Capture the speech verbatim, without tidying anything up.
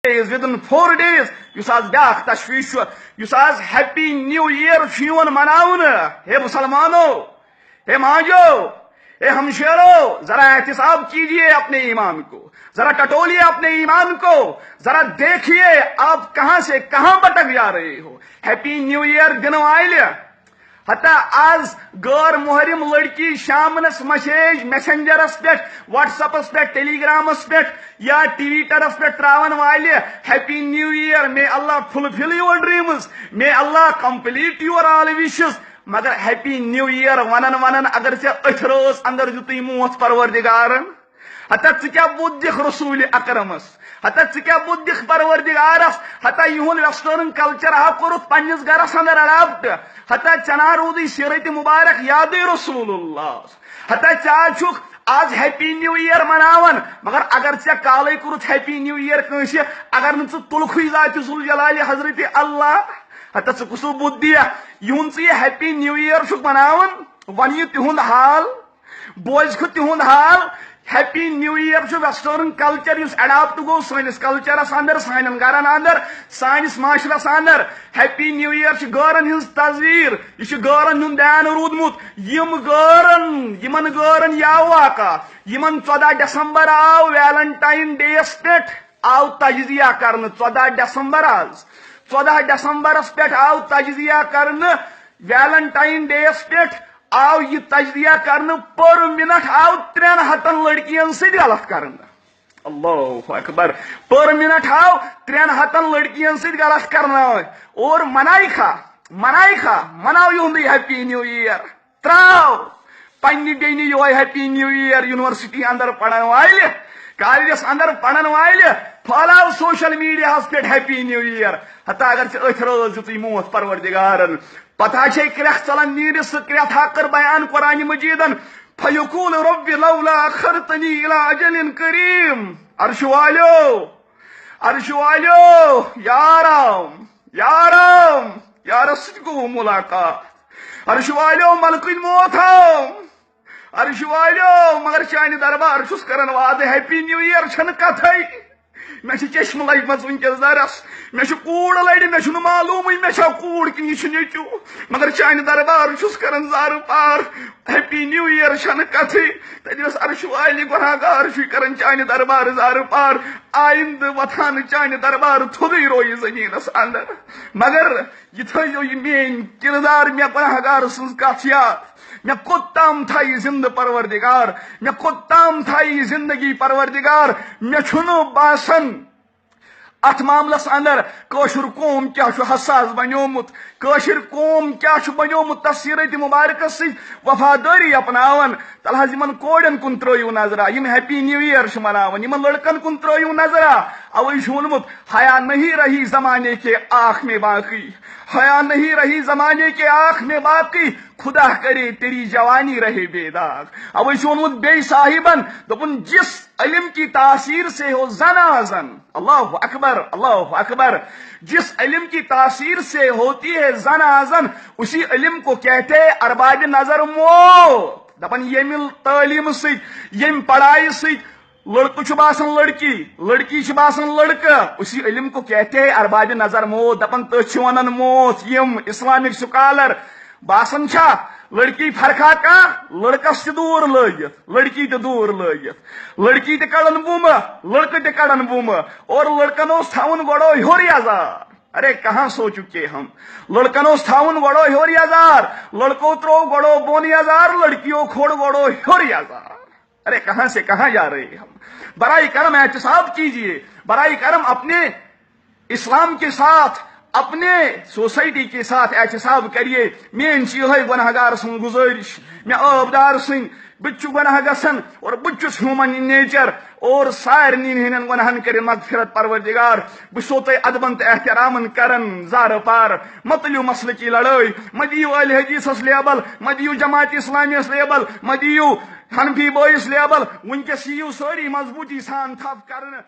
days, within four days، یُس آز بیٛاکھ تشویش چھُ، یُس آز Happy New Year چھُ یِوان مناونہٕ۔ ہے مسلمانو، ہے ماجو، ہے ہمشیرو، ذرا احتساب کیجیے اپنے ایمان کو، ذرا ٹٹولیے اپنے ایمان کو، ذرا دیکھیے آپ کہاں سے کہاں بٹک جا رہے ہو۔ Happy New Year دِنہٕ والہِ، ہتا آز غٲر محرم لڑکی شامنس مسیج میسنجرس پٮ۪ٹھ، WhatsAppس پٮ۪ٹھ، Telegramس پٮ۪ٹھ یا Twitterس پٮ۪ٹھ تراون والہِ، Happy New Year، may Allah fulfill your dreams، may Allah complete your all wishes۔ مگر Happy New Year ونان ونان اگر ژےٚ أتھۍ رٲژ اندر دیُتُے موت پروردگارن، ہتا ژٕ کیٛاہ بُتھ دِکھ رسول اکرمس؟ ہتا ژٕ کیٛاہ بُتھ دِکھ پروردگارس؟ ہتا یِہُنٛد western culture ہا کوٚرُتھ پننِس گرس اندر adopt۔ ہتا ژےٚ نا روٗدُے سیرت مبارک یادٕے رسول اللہ۔ ہتا ژےٚ آز چھُکھ آز Happy New Year مناوان، مگر اگر ژےٚ کالے کوٚرُتھ Happy New Year کٲنٛسہِ، اگر نہٕ ژٕ تُلکھٕے ذاتِ ذوالجلالِ حضرت اللہ، ہتا ژٕ کُس بُتھ دِیکھ؟ یِہُنٛد ژٕ یہِ Happy New Year چھُکھ مناوان، ون یہِ تِہُنٛد حال۔ بوزکھ تِہُنٛد حال۔ Happy New Year چھُ western culture یُس adopt گوٚو سٲنِس cultureس اندر، سانٮ۪ن گرن اندر، سٲنِس معاشرس اندر۔ Happy New Year چھُ غٲرن ہٕنٛز تزویر، یہِ چھُ غٲرن ہُنٛد بیان روٗدمُت۔ یِم غٲرن، یِمن غٲرن یہِ آو واقعہ، یِمن ژۄدہ ڈسمبر آو Valentine Dayس پٮ۪ٹھ آو تجزیہ کرنہٕ، ژۄدہ ڈسمبر آز، ژۄدہ ڈسمبرس پٮ۪ٹھ آو تجزیہ کرنہٕ، Valentine Dayس پٮ۪ٹھ آو یہِ تجزیہ کرنہٕ، per minute آو ترٛٮ۪ن ہتن لڑکین سۭتۍ غلط کرنہٕ۔ اللہ اکبر۔ Per minute آو ترٛٮ۪ن ہتن لڑکین سۭتۍ غلط کرنہٕ۔ اور منائی کھا، منائی کھا، مناو یِہُنٛدُے Happy New Year۔ تراو پننہِ بیٚنہِ یِہوٚے Happy New Year، university اندر پرن والہِ، collegeس اندر پرن والہِ، پھٲلاو social mediaہس پٮ۪ٹھ Happy New Year۔ ہتا اگر ژےٚ أتھۍ رٲژ دیُتُے موت پروردگارن، پتہ چھے کرٛٮ۪کھ ژلان نیٖرِتھ، سُہ کرٛٮ۪کھ ہا کٔر بیان قرآن مجیدن، فیقول رب لولا اخرتنی الی اجل کریم۔ عرش والیو، عرش والیو، یارم، یارم، یارس سۭتۍ گوٚو ملاقات۔ عرش والیو، ملکٕنۍ موت ہاو۔ عرش والیو، مگر چانہِ دربار چھُس کران وعدٕ، Happy New Year چھنہٕ کتھے۔ مےٚ چھِ چشمہٕ لجمژ وٕنکیٚس درس۔ مےٚ چھُ کوٗر لرِ، مےٚ چھُنہٕ معلومٕے مےٚ چھا کوٗر کِنہٕ یہِ چھُ نیٚچوٗ۔ مگر چانہِ دربار چھُس کران زارٕ پار، Happy New Year چھنہٕ کتھٕے۔ تتہِ اوس عرش والی گۄناہ گار چھُے کران چانہِ دربار زارٕ پار۔ آیندٕ وۄتھان چانہِ دربار تھوٚدُے رویہِ زٔمیٖنس اندر۔ مگر یہِ تھٲیزیو یہِ میٲنۍ کردار، مےٚ گۄناہ گار سٕنٛز کتھ یاد۔ مےٚ کوٚت تام تھایہِ زندٕ پروردگار، مےٚ کوٚت تام تھایہِ زندگی پروردگار۔ مےٚ چھُنہٕ باسان اتھ معاملس اندر کٲشُر قوم کیٛاہ چھُ حساس بنیومُت، کٲشِر قوم کیٛاہ چھُ بنیومُت تس سیرت مبارکس سۭتۍ وفادٲری اپناوان۔ تلہٕ حظ یِمن کورٮ۪ن کُن ترٲیِو نظرا، یِم Happy New Year چھِ مناوان، یِمن لڑکن کُن ترٲیِو نظرا۔ اوے چھُ ووٚنمُت، حیا نہیں رہی زمانے کے آنکھ میں باقی، حیا نہیں رہی زمانے کے آنکھ میں باقی، خدا کرے تیری جوانی رہے بے داغ۔ اوے چھُ ووٚنمُت بیٚیہِ صاحبن، دوٚپُن، جس علم کی تاثیر سے ہو زن آ زن، اللہ اکبر، اللہ اکبر، جس علم کی تاثیر سے ہوتی ہے زن آ زن، اسی علم کو کہتے ہیں ارباب نظر موت۔ دپان ییٚمہِ تعلیٖمہٕ سۭتۍ، ییٚمہِ پڑھایہِ سۭتۍ لڑکہٕ چھُ باسان لڑکی، لڑکی چھِ باسان لڑکہٕ، اسی علم کو کہتے ہیں ارباب نظر موت۔ دپان تٔتھۍ چھِ ونان موت۔ یِم اسلامک scholar باسان چھا لڑکی فرقا کانٛہہ؟ لڑکس تہِ دوٗر لٲگِتھ، لڑکی تہِ دوٗر لٲگِتھ، لڑکی تہِ کڑان بُمہٕ، لڑکہٕ تہِ کڑان بُمہٕ۔ اور لڑکن اوس تھاوُن گۄڈو ہیوٚر یزار۔ ارے کہاں سوچو کہ ہم، لڑکن اوس تھاوُن گۄڈو ہیوٚر یزار، لڑکو ترٛوو گۄڈو بۄن یزار، لڑکیو کھوٚڑ گۄڈو ہیوٚر یزار۔ ارے کہاں سے کہاں جا رہے ہم؟ برائے کرم احتساب کیجیے، برائے کرم اپنے اسلام کے ساتھ، اپنے سوسائٹی کے ساتھ احتساب کریے۔ میٲنۍ چھِ یِہوٚے گۄناہ گار سٕنٛز گُزٲرِش، مےٚ عٲبدار سٕنٛدۍ، بہٕ تہِ چھُس گۄناہ گژھان اور بہٕ تہِ چھُس human in nature، اور سارنٕے ہٕنٛدٮ۪ن گۄناہن کٔرِن مغفرت پروردگار۔ بہٕ چھُسو تۄہہِ ادبن تہٕ احترامن کران زارٕ پار۔ مہ تُلِو مسلہٕ کی لڑٲے، مہ دِیِو اہل حدیثس لیبل، مہ دِیِو جماعت اسلامیس لیبل، مہ دِیِو حنفی بٲیِس لیبل۔ وٕنکیٚس یِیِو سٲری مضبوٗطی سان تھپھ کرنہٕ۔